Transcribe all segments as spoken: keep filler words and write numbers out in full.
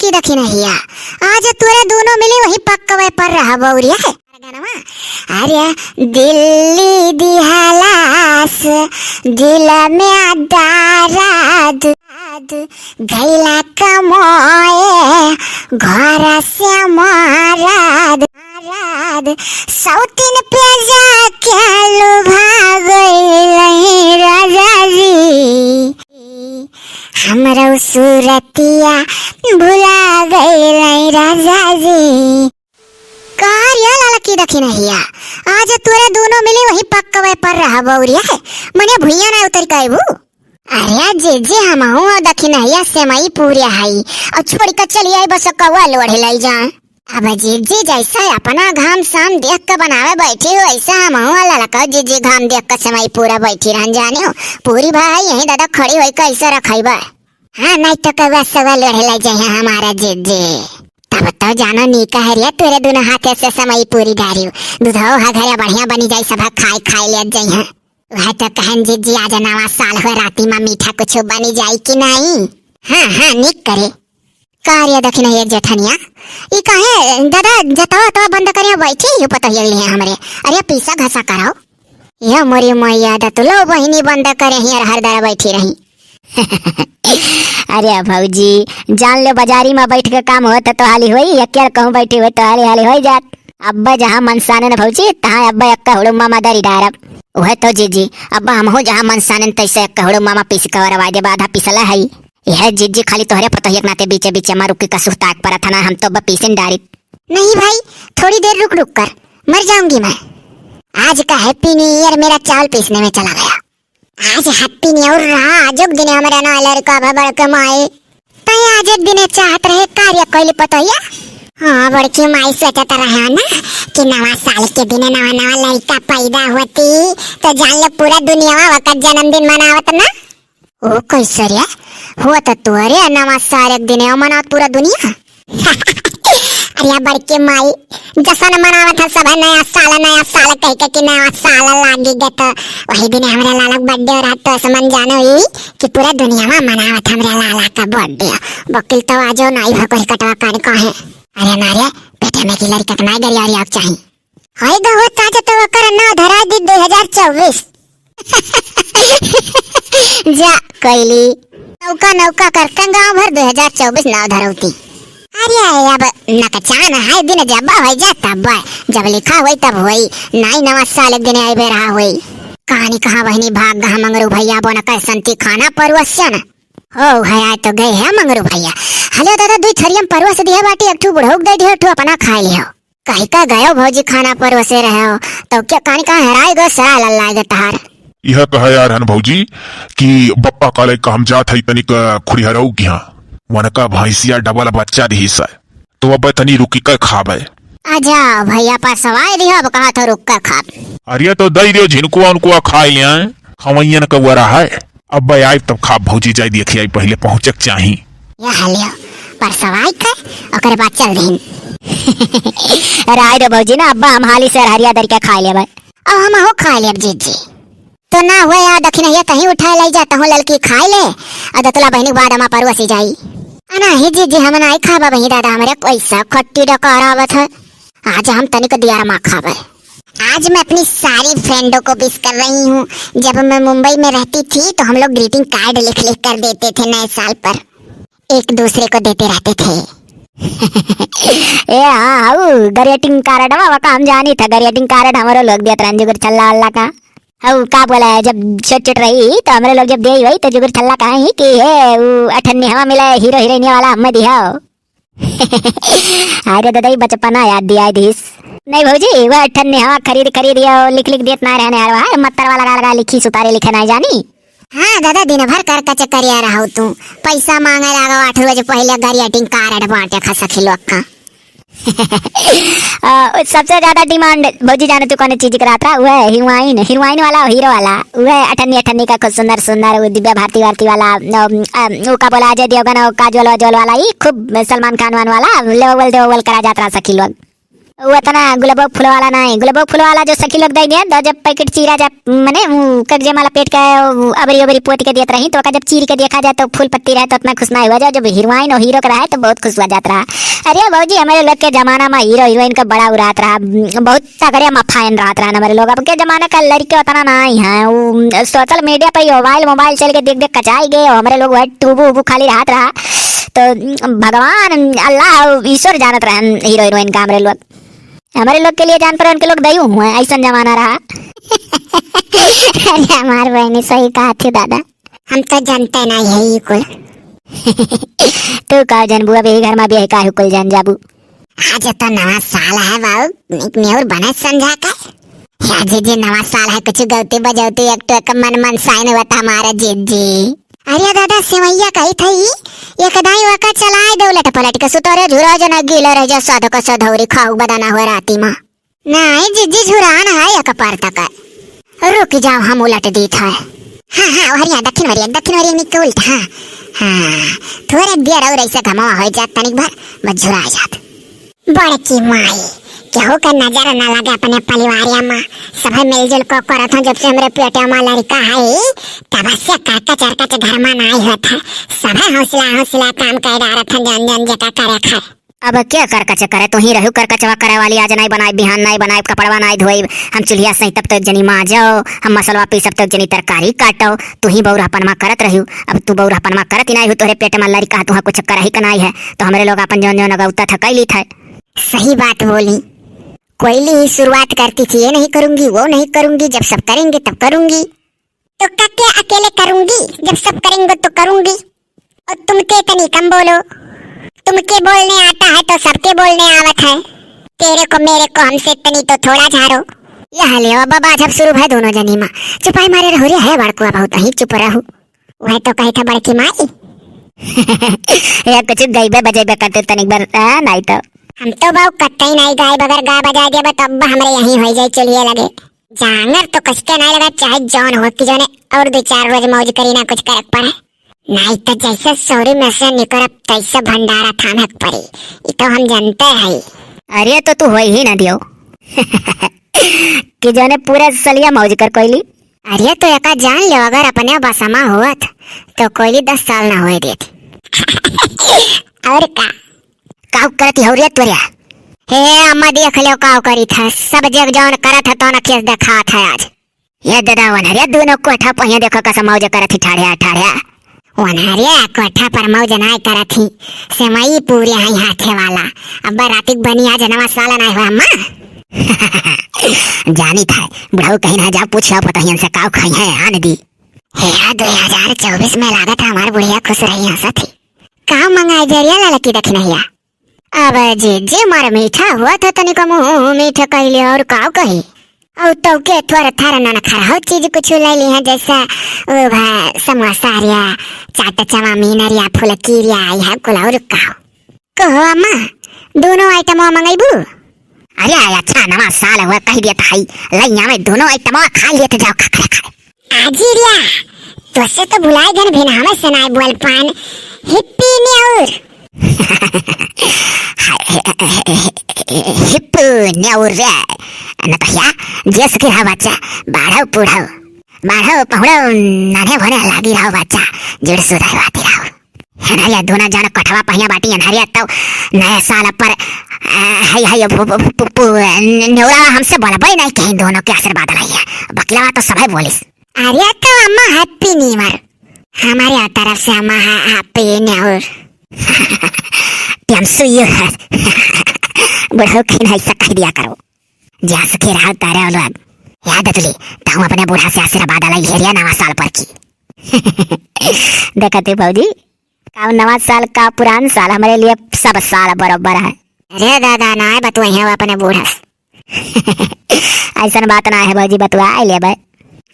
की दखिनहिया, आज तोरे दोनों मिली वही पक्कवे पर रहा बौरिया है। गनवा, अरे दिल्ली दिहलास, दिल में दर्द, गैला कमाए, घर से मारद, मारद, सौतिन पे जाके लुभा गइल राजा जी। हमरो सूरतिया भुला गइल राजा जी। का रे लाला की दखिनहिया, आज तोरे दोनों मिली वही पक्कवे पर रहा बौरिया है, मने भुइया ना उतर के अइबू। अरे जीजी, हमहू दखिनहिया सेमई पूरिया हई, और छोड़ के चली आई बस कौआ लोढ़े लई जा। अब जीजी, जैसे अपना घाम साम देख के बनावे बैठी हो, ऐसे हमहू ललका जीजी घाम देख के सेमई पूरा बैठी रहन जाने हो। पूरी भाई यहीं दादा खड़ी होई कैसे रखइबा? हाँ, नहीं तो कौआ सवा लोढ़े लई जाए हमारा जीजी। तब तो जानो नीका है रे, तोरे दोनों हाथे से सेमई पूरी डारियो। दूधो हा घरे बढ़िया बनी जाई, सब खाए खाए ले जाई हैं। वह तो कहन जीजी, आज नवा साल हो, राती मा मीठा कुछ बनी जाई कि नहीं? हाँ, हाँ, निक करे। का रे दखिनहिया जेठनिया, ई काहे दादा जतवा तवा बंद करे बैठी हो पतोहिया लिए हमरे? अरे पीसा घसा कराओ। ये मोरी मैया दा, तू लो बहिनी बंद करे हियर हर दरा बैठी रही। अरे भौजी, जान ले बाजारी मा बैठ के काम होत तो हाली होई, यकियर कहूँ बैठी होई तो हाली हाली होई जात। अब्बा जहाँ मनसानन भौजी, तहाँ अब्बा एक्का हुड़ुम्मा मा दरी डारब। उहे तो जीजी, अब्बा हमहू जहाँ मनसानन तैसे एक्का हुड़ुम्मा मा पीस के वरवाई देब, आधा पिसला हई। यह जीजी खाली तोहरे पतोहिया के नाते बीचे बीचे मा रुकी का सुहताक परत हना, हम तो अब्बा पीसिन डारित। नहीं भाई, थोड़ी देर रुक रुक कर, मर जाऊंगी मैं। आज का Happy New Year मेरा चावल पीसने में चला गया। आज Happy New Year रहा, आज एक दिन हमरा ना लड़का भा बड़का माए। तय आज एक दिन चाहत रहे कार्य कैली पतोहिया। हाँ, बड़की माई सोचत रहा ना कि नवा साल के दिन नवा नवा लड़का पैदा होती तो जान ले पूरा दुनिया ओकर जन्मदिन मनावत ना। ओ कैसे रे? हो तो तोरे नवा साल एक दिन मनावत पूरा दुनिया। अरे बड़की माई, जसन मनावत है सब नया साल, नया साल कह के कि नया साल लागी गे, तो वही दिन हमरा लाला के birthday रहा, तो ऐसे मन जानो ई कि पूरा दुनिया मा मनावत हमरा लाला का birthday। वकील तो आजो नाई भा कोई कटवा कान का है। अरे ना रे, पेटे में की लड़का के नाई गरियारी आग चाही। हाय गो हो, ताजा तो ओकर नाव धरा दी दो हजार चउबीस। जा कैली। नौका नौका करके गाँव भर दो हजार चउबीस नाव धरौती। अरे अब नकचान है, दिन जब होइ जा तब, जब लिखा होई तब होई, नाई नवा साल एक दिन आइबे रहा होई। कहानी कहाँ बहिनी भाग गहा मंगरू भैया बोन कर संती खाना परोसन। हो है आए तो गए है मंगरू भैया। हेलो दादा, दुई थरियम परोस दिया बाटी, एक ठू बुढ़ऊ के दे दियो, एक ठू अपना खाए लियो। कही का गयो भौजी खाना परोसे रहे हो, तो क्या कहानी कहाँ हेराई गयो, सरा लल्लाए गए तहार। यह कहा यार हन भौजी कि बप्पा काले का हम जात हई तनिक खुड़िहरऊ किहाँ, वनका भैंसिया डबल बच्चा दिहिस है, तो अब तनी रुकी कर खाबे। अच्छा भैया, परसवाए दिहो, अब कहा था रुक कर खाब। अरे तो दई दियो, झिनकुआ उनकुआ खाए ले आए, खवैयन का वरा है। अब आइब तब खाब भौजी, जाई देखी आई, पहिले पहुँचे के चाही। यह लियो, परसवाई के, ओकरे बाद चल दिन। राय दो भौजी ना, अब्बा हम हाली से हरिया दर के खाए लेबे। अब हम हो खाए लेब जीजी। तो ना हुए यार दखिनहिया कहीं उठाए लाई जा, तहूँ ललकी खाए ले, और दतला बहिनी के बाद हमा परोसी जाई। अना ही जीजी, हम नाई खाबा बही दादा, हमरे कैसा खट्टी डकार आवत है। आज हम तनिक दियार मा खाबे। आज मैं अपनी सारी friendों को wish कर रही हूँ। जब मैं मुंबई में रहती थी तो हम लोग greeting card लिख लिख कर देते थे नए साल पर, एक दूसरे को देते रहते थे। ए हाँ, हऊ greeting card वा, वका हम जानी था, greeting card हमरो लोग देत रहन जुगुर छल्ला वल्ला का। हऊ का बोला है, जब छोट छोट रही तो हमरे लोग जब देई वही तो जुगुर छल्ला कहा ही कि हे ऊ अठन्नी हवा मिला हीरो हीरोइनिया वाला हमें दिहाओ। अरे दादा, ई बचपना याद दिया दिस। नहीं भौजी, वह अठन्नी हवा खरीद खरीद ये लिख लिख देत ना रहने यार, वह मत्तर वाला लगा लगा लिखी सुतारे लिखे ना जानी। हाँ दादा, दिन भर कर का चक्कर यार रहो तू, पैसा मांगे लागो आठ रोज पहले greeting card बांटे खा सखी लोग का। अ, सबसे ज्यादा demand भौजी जाने तू कौन चीज के रहत रहा, वह heroine, heroine वाला, हीरो वाला, वह अठन्नी अठन्नी का खूब सुंदर सुंदर, वो दिव्या भारती वारती वाला, अम, अम, वो का बोला अजय देवगन और काजोल वाजोल वाला, ई खूब सलमान खान वान वाला, लेवल देवल करा जात रहा सखी लोग। वो इतना गुलाबो फूल वाला नहीं, गुलाबो फूल वाला जो सखी लोग दे दिया, दो जब पैकेट चीरा जब, मने, उ, कगजे माला पेट के, उ, अबरी, अबरी पोत के देत रही, तो ओका जब चीर के देखा जाए, तो फूल पत्ती रहे, तो उतना खुश नहीं हुआ जाए। जब हीरोइन और हीरो के रहे, तो बहुत खुश हुआ जात रहा। अरे भौजी, हमारे लोग के जमाना में हीरो हीरोइन का बड़ा उड़ात रहा, बहुत तगड़े मफाइन रहत रहा हमारे लोग। अब के जमाना का लड़के उतना नहीं है, उ, सोशल मीडिया पर मोबाइल, मोबाइल चल के देख देख कचाई गए, और हमारे लोग वही टूबू उबू खाली रहत रहा। तो भगवान, अल्लाह, ईश्वर जानत रहन हीरो हीरोइन का हमारे लोग। हमारे लोग के लिए जान पर उनके लोग दयू हुए, ऐसा जमाना रहा। अरे हमार बहनी सही कहा थी दादा, हम तो जानते नहीं है ये कुल। तू का जानबू, अब यही घर में भी है, काहे कुल जान जाबू। आज तो नवा साल है बाबू, एक नेउर बने समझा के। या जी जी, नवा साल है, कुछ गौती बजौती, एक तो एक मन मन साइन हुआ था हमारा जी जी। अरे दादा, सेवैया कही थई, एक दाई वका चलाए दे उलट पलट के, सुतरे झुरा जना गीला रह जा, साधो का सधौरी खाऊ बदाना हुआ राती मा। नहीं जिज्जी, झुरान है एक पर तक। रुक जाओ, हम उलट दीत है। हाँ, हाँ, ओहरिया, दक्षिण ओरिया, दक्षिण ओरिया निक के उल्टा, हाँ। हाँ, थोड़े देर और ऐसे घमावा हो जात, तनिक भर, बस झुरा जात। बड़की माई, केहू के नजर न लगे अपने परिवारिया मा। सभे मिलजुल को करत हन, जब से हमरे पेटे मा लड़का है, तब से करकच अरकच घर मा नाई होत है। सभे हौसला, हौसला काम कर डारत हन, जौन जौन जेका करे खाए। अब के करकच करे, तू ही रहू करकचवा करे वाली। आज नाई बनाई, बिहान नाई बनाई, कपड़वा नाई धोई, हम चुल्हिया सही तब तो एक जनी माजो, हम मसलवा पीसब तो एक जनी तरकारी काटो, तू ही बौरहपन मा करत रहू। अब तू बौरहपन मा करत ही नाई हो, तोहरे पेट मा लड़का है, तुहा कुछ करही का नाई है, तो हमरे लोग अपन जौन जौन अगौता था, कैली था। सही बात बोली। कोयली ही शुरुआत करती थी, ये नहीं करूंगी, वो नहीं करूंगी, जब सब करेंगे तब करूंगी। तो क्या, क्या अकेले करूंगी? जब सब करेंगे तो करूंगी। और तुम के तनी कम बोलो, तुमके बोलने आता है तो सबके बोलने आवत है। तेरे को मेरे को हमसे तनी तो थोड़ा झारो। यह ले बाबा, जब शुरू है दोनों जनी मा, चुपाई मारे रहो रे, है बड़कुआ बहुत, अहीं चुप रहू। वह तो कही था बड़की माई। या कुछ गईबे बजेबे करते तनिक बार, आ, नाई तो। हम तो बाऊ कतई नाई गायब, अगर गा बजा देबे तब हमरे यहीं होई जाई चुलिये लगे। जांगर तो कस के नाई लगा, चाहे जौन हो कि जौने और दो चार रोज मौज करी ना कुछ करे के पड़े। नाई तो जैसे सौरी में से निकरब तैसे भंडारा थामे के पड़ी। ई तो हम जानते हैं। अरे तो तू होई ही ना दियो। कि जौने पूरे सलिया मौज कर कोयली। अरे तो एका जान लो, अगर अपने बसमा होत तो कोयली दस साल ना होए देत। और का? काउ करती हो रे तोरिया? हे अम्मा देख लो काउ करी था, सब जग जौन करत है तौन केस देखात है आज। ये दादा वनहरिया दोनों कोठा पहिया देखो कसम मौज करत ही ठाढ़िया ठाढ़िया। वनहरिया कोठा पर मौज नाय करत ही, सेवई पूरे हई हाथे वाला। अब रातिक बनी आज नवा साल नाय हुआ अम्मा। जानी था, बुढ़ऊ कहीं ना जा पूछ लो पतोहियन से काउ खाई है आन दी। हे यार, दो हजार चउबीस में लागत है हमार बुढ़िया खुश रही हंसत ही। का मंगाए जरिया ललकी दखिनहिया? अब जे, जे मार मीठा हुआ था तनिक मुंह मीठा कइले और का कही? और तो के थोर थार नन खराब चीज कुछ ले ली है, जैसा ओ भा समोसा रिया, चाट चाउमीन रिया, फुलकी रिया, आई है कुल और का? कहो अम्मा, दोनों आइटम मंगैबू? अरे अच्छा नवा साल हुआ कह दिया था, लइया में दोनों आइटम खा लेते जाओ खा खा खा। आजी रिया, तोसे तो भुलाए गन भी ना, हमें से नाय बोल पान। हिप्पी न्याउर। हिप्पी न्याउर रे। न तो या, जे सुखी रहो बच्चा, बाढ़ो पूढ़ो। बाढ़ो पहुड़ो, नाने भने लागी रहो बच्चा, जुड़ सुधाई बाती रहो। हनहरिया दोना जान कठवा पहिया बाटी हनहरिया तो नया साल पर, अ, हई, हई, पु-, पु-, पु-, पु-, न्योरा हमसे बोलबे नहीं कहीं दोनों के आशीर्वाद लाई है। बकलवा तो सबै बोलिस। अरे तो अम्मा Happy New Year। हमारे तरफ से अम्मा हा-, Happy New Year। टेम्सु यू है। बुढ़ऊ खिन है, ऐसा कह दिया करो। जा सके रहा तारे लोग। याद तुली, ताऊ अपने बूढ़ा से आशीर्वाद लाई हेरिया नवा साल पर की। देखते भौजी, का नवा साल का पुरान साल हमारे लिए सब साल बराबर है। अरे दादा, ना बतुए हैं अपने बूढ़ा से। ऐसन बात ना है भौजी, बतुआ लेबे।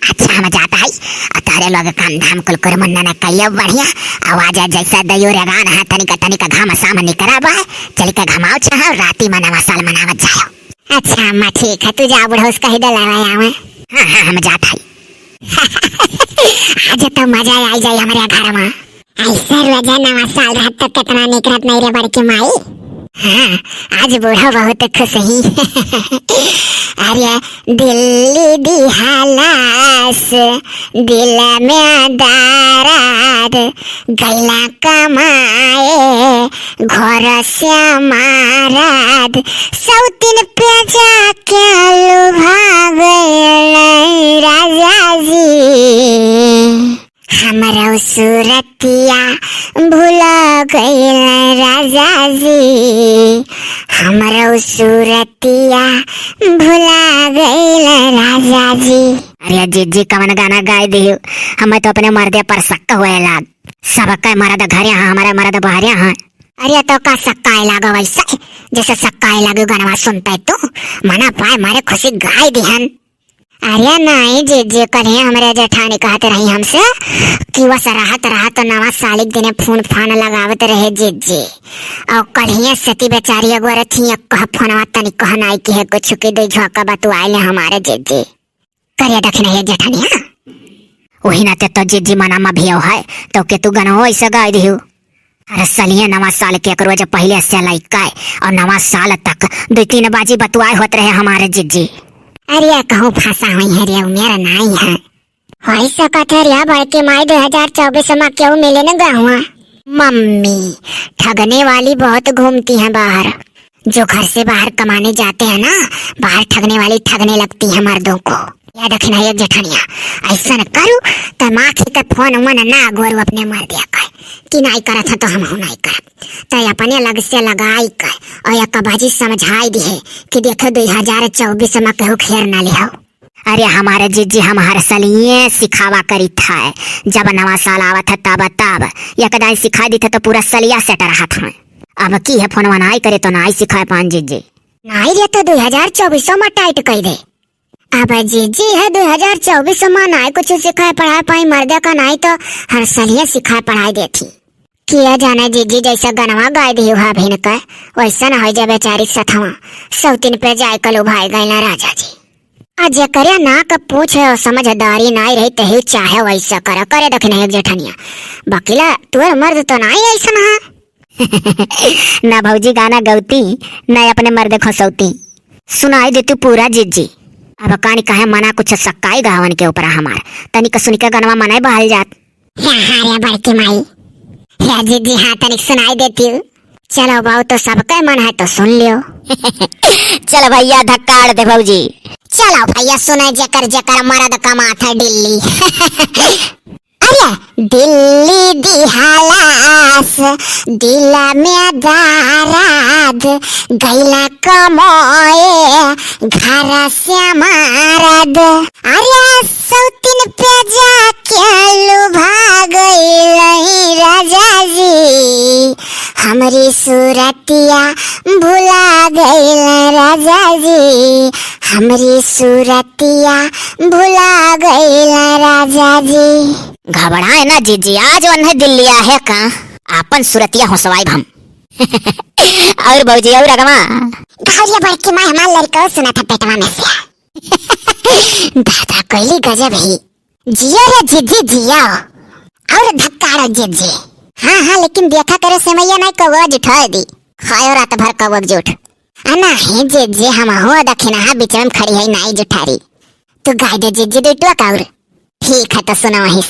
अच्छा, हम जाता है, आ तारे लोग काम धाम कुल कर मुन्ना ना कहियो बढ़िया। आवाज है जैसा दयो रे गान है, तनिका, तनिका घाम साम निकरा बा, चल के घमाओ छहा, राती में नवा साल मनावत जाओ। अच्छा अम्मा, ठीक है, तू जा, बुढ़ऊ से कह दे लावा आवे। हाँ, हाँ, हम जात हई। आज तो मजा आई जाई हमरे घर में। ऐसे रोजा नवा साल रहत तो कितना निक रहत नहीं रे बड़की माई। हाँ, आज बूढ़ा बहुत खुश ही। अरे, दिल्ली दिहलस दिल में दराद, गइला कमाए घर से मारद, सौतिन पे जाके लुभा गइल राजा जी। हमरो सूरतिया भुला गइल राजा जी, हमरो सूरतिया भुला गइल राजा जी। अरे जिज्जी, कवन गाना गाय दिहु? हमें तो अपने मर्दे पर शक होए लाग। सबके मर्द घरे हैं, हमारे मर्द बहरे हैं। अरे तो का शक आए लागो वैसे, जैसे शक आए लागो गानवा सुनते तू? मना पाए मारे खुशी गाय दिहन। अरे नाई जिज्जी, कल्हिया हमरे जेठानी कहत रही हमसे कि वस रहत रहत नवा साल के दिने फोन फान लगावत रहे जिज्जी। और कल्हिया सती बेचारी अगोरे थी, कह फोनवा तनी कह नाई कि है कुछ के दे झोंका बतुआए ले हमारे जिज्जी। करे दखिन है जेठानिया। वही नाते तो जिज्जी मना मा भी है, तो के तू गनवा ऐसा गाय दिहु? अरे सलिए नवा साल के एक रोज पहिले से लइके और नवा साल तक दुइ तीन बाजी बतुआए होत रहे हमारे जिज्जी। अरे कहूँ फंसा हुई है रे, उमेर नाई है। होई सकत है रे बड़की माई, दो हजार चउबीस मा केहू मिले न गहुआ। मम्मी, ठगने वाली बहुत घूमती हैं बाहर। जो घर से बाहर कमाने जाते हैं ना, बाहर ठगने वाली ठगने लगती है मर्दों को। या दखिन है एक जेठनिया, ऐसन करू त माखी के फोन उमन ना गोरू अपने मर्दिया का कि नाई करत है तो हमहू नाई करब। त अपने लग से लगाई के और एक बाजी समझाई दिहे कि देखो दो हजार चउबीस मा केहू खेर ना लिहो। अरे हमारे जिज्जी, हम हर सलिए सिखावा करित है, जब नवा साल आवत है तब तब एक दाई सिखा दीत है तो पूरा सलिया सेट रहत है। अब की है फोनवा नाई करे तो नाई सिखाए पान जिज्जी। नाई रे तो दो हजार चउबीस मा टाइट कर दे। अब जिज्जी है दो हजार चउबीस मा नाई कुछ सिखाए पढ़ाए पाई मर्दे का, नाई तो हर सलिए सिखाए पढ़ाए देती। किया जाने जिज्जी जैसे गनवा गाय दिहु हा भिन के, वैसा ना हो जाए बेचारी सथवा। सौतिन पे जाए कलू भाई गइला राजा जी। आ जेकरे ना के पूछे और समझदारी नाई रही तही चाहे वैसा करे, करे दखिन है एक जेठनिया। बकिला तोर मर्द तो नाई ऐसन है। ना भौजी गाना गौती, ना अपने मर्द खसौती। सुनाई दे तू पूरा जिज्जी। अब कानी कहे मना कुछ सक्काई गावन के ऊपर हमार। तनिक सुनिके गनवा मनाई बहल जात। हाँ, हाँ रे बड़की माई। हे जिज्जी, हाँ तनिक सुनाई देती हूँ। चलो बाऊ, तो सबके मन है तो सुन लियो। चलो भैया धक्काड़ दे भौजी। चलो भैया सुने जेकर जेकर मर्द कमात है दिल्ली। अरे दिल्ली दिहलस दिल में दराद, गइला कमाए घर से मारद। अरे सौतिन पे जाके लुभा गइल राजा जी, हमरी सूरतिया भुला गइल राजा जी, हमरी सूरतिया भुला गइल राजा जी। घबराए ना जिज्जी, आज वन्हे दिल्ली आहे का, आपन सूरतिया होसवाइब हम। और भौजी और अगवा। गावरिया बड़की माई हमार लड़का सुना था पेटवा में से। दादा कोयली गजब ही। जियो रे जिज्जी जियो। और धक्काड़ो जिज्जी। हाँ हाँ, लेकिन देखा करे सेमैया नाई कौआ जुठाए दी। खायो रात भर कौआ जूठ। अना है जिज्जी, हम हो दखिना बीच में खड़ी है नाई जुठारी। तू गाय दे जिज्जी दुई टुआ काउर। ठीक है तो सुनो वहीं।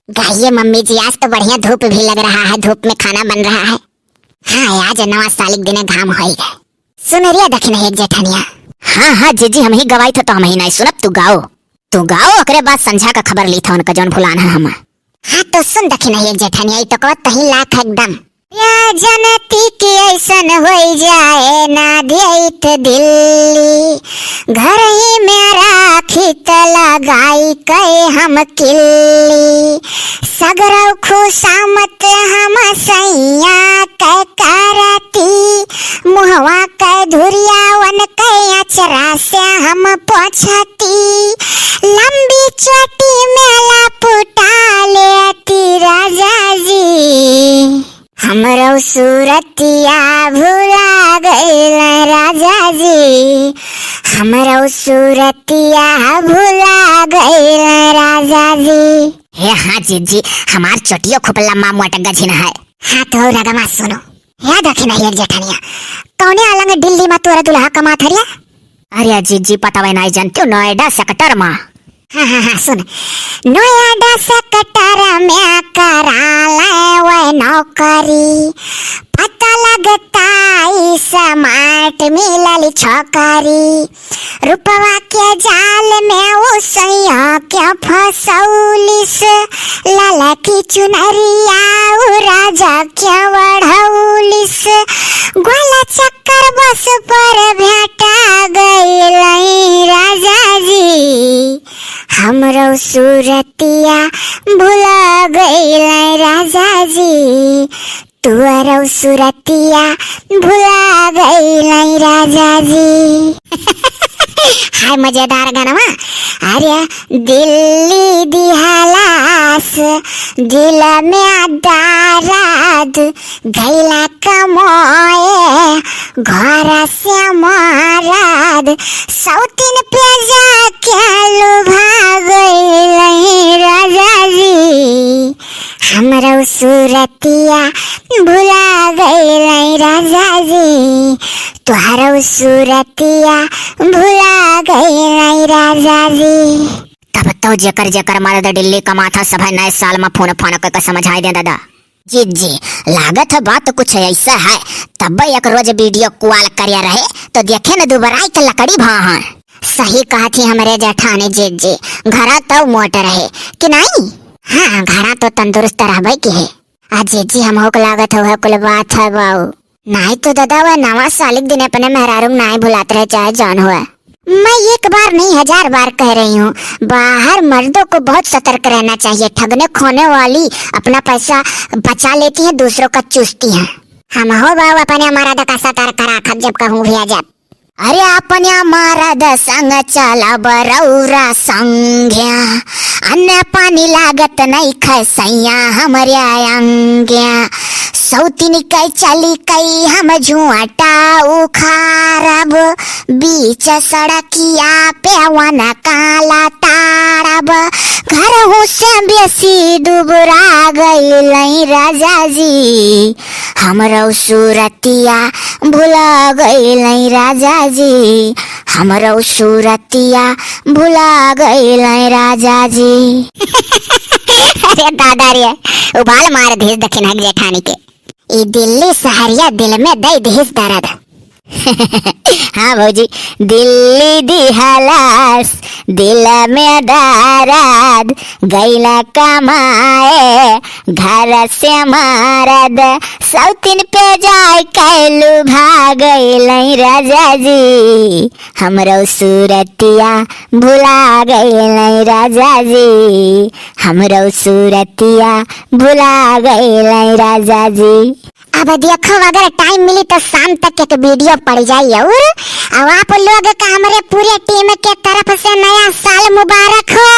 गाइए मम्मी जी, आज तो बढ़िया धूप भी लग रहा है, धूप में खाना बन रहा है। हाँ, आज नवा साल के दिने घाम होई गए। सुन रिया दखिन है एक जेठनिया। हाँ हाँ जिज्जी, हम ही गवाई था तो हम ही नाई सुनब, तू गाओ। तू गाओ, ओकरे बाद संझा का खबर ली था उनका जौन भुलान है हम। हाँ तो सुन दखिन है एक जेठनिया, ई तो कहत तही लाख एकदम। या जनती के ऐसन होई जाए ना देत दिल्ली, घर ही में राखी त लगाई के हम किल्ली। सगरौ खुशामत हम सैया के करती, मुहवा के धुरिया वन के अचरा से हम पोछती। लंबी चोटी में लपुटा लेती राजा जी। हमरो सूरतिया भुला गइल राजा जी, हमरो सूरतिया भुला गइल राजा जी। हे हाँ जिज्जी, हमार चोटियो खूब लम्बा मोट गझिन है। हाँ तो रगमा सुनो, हे दखिन है एक जेठनिया, कौने अलंग दिल्ली मा तोर दुल्हा कमात हरिया? अरे जीजी, पता वै नाई जानती हो, नोएडा सेक्टर मा। हाँ, हाँ, हाँ, सुन। नोएडा सेक्टर में कराले वै नौकरी, पता लगता ई स्मार्ट मिलल छोकरी। रूपवा के जाल में उ सैया के फंसौलिस, लाला की चुनरिया उ राजा के ओढ़ौलिस। ग्वाला चक्कर बस पर भेटा गइलै राजा जी, हमरो सूरतिया भुला गइलै राजा जी, तुअरौ सुरतिया भुला गइलै राजा जी। हाय मजेदार गनवा। अरे दिल्ली दिहलास दिल में दर्द, गइला कमाए घर से मरद, सौतिन पे जाके लुभा गइलै राजा जी। हमरौ सूरतिया भुला गइलै राजा जी, तोहरौ सूरतिया भुला गइलै राजा जी। तब तो जेकर जेकर मरद दिल्ली कमात ह, सभै नए साल मा फोन फान कइके समझाइ दे दादा। जी जी, लागत है बात कुछ ऐसा है, तब एक रोज वीडियो कॉल करिया रहे तो देखे न दुबराई के लकड़ी भा है। सही कहत ही हमरे जेठानी जीजी, घरा तो मोट रहे कि नाई? हाँ, घरा तो तंदुरुस्त रहबे की है। आ जीजी, हमहू के लागत हवे कुल बात है बाऊ। नाई तो दादा, वह नवा साल के दिन अपने मेहरारू के नाई भुलात रहे, चाहे जौन हुआ। मैं एक बार नहीं, हजार बार कह रही हूँ, बाहर मर्दों को बहुत सतर्क रहना चाहिए। ठगने खोने वाली अपना पैसा बचा लेती हैं, दूसरों का चूसती हैं। हमहू बाऊ अपने मरद का सतर्क राखब, जब कहूँ भी आ जाब। अरे अपने मरद संग चलब रौरा संग्या, अन्न पानी लागत नइखे सैया हमरे अंग्या। सौतिन के चली कई हम झुआटा उखारब, बीच सड़किया पे वन काला ताड़ब। घरहू से बेसी दुबरा गइलै राजा जी, हमरौ सूरतिया भुला गइलै राजा जी, हमरौ सूरतिया भुला गइलै राजा जी। अरे दादा रे, उबाल मार दिहिस दखिनहा के जेठानी के। ई दिल्ली सहरिया दिल में दइ दिहिस दरद। हाँ भौजी, दिल्ली दिहलास दिल में दरद, गइला कमाए घर से मरद, सौतिन पे जाइके लुभा गइलै राजा जी, हमरौ सूरतिया भुला गइलै राजा जी, हमरौ सूरतिया भुला गइलै राजा जी। अब देखो, अगर टाइम मिली तो शाम तक एक वीडियो पड़ जाई। और, और आप लोग का हमरे पूरे टीम के तरफ से नया साल मुबारक हो।